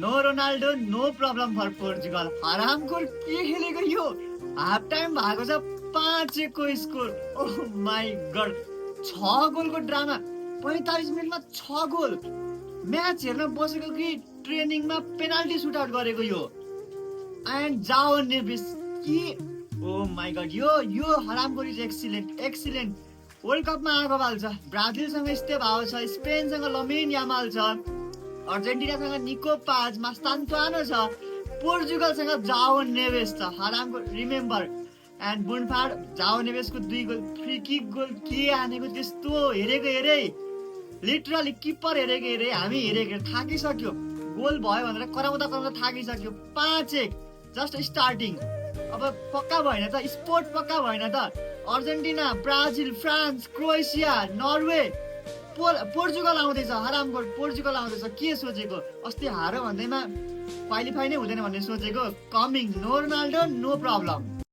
No Ronaldo no problem for Portugal. हरामखोर के खेलेको यो, हाफ टाइम भएको छ 5-1 को स्कोर। ओह माई गड, 6 गोलको ड्रामा, 45 मिनटमा 6 गोल। म्याच हेर्न बसेको कि ट्रेनिङमा पेनाल्टी सुटआउट गरेको यो। एन्ड जाओ नेभिस कि ओ माई गड, यो हरामखोर इज एक्सिलेन्ट। वर्ल्ड कपमा आगो बाल्छ। ब्राजिलसँग स्टेभाओ छ, स्पेनसँग लमिन यामाल छ, अर्जेन्टिनासँग निको पाज, मास्तान्तुआनो छ, पोर्चुगलसँग जाओ नेभेस छ। हरामको रिमेम्बर एन्ड बुनफाड जाओ नेभेसको 2 गोल, फ्री किक गोल के हानेको त्यस्तो हेरेको लिटरली किपर हेरेको हामी हेरेको थाकिसक्यो। गोल भयो भनेर कराउँदा थाकिसक्यो। 5-1 जस्ट स्टार्टिङ। अब पक्का भएन त, स्पोर्ट पक्का भएन त। Argentina, Brazil, France, Croatia, Norway, Portugal आउँदैछ। हरामखोर पोर्चुगल आउँदैछ। के सोचेको, अस्ति हारो भन्दैमा क्वालिफाई नै हुँदैन भन्ने सोचेको। Coming, no Ronaldo no problem.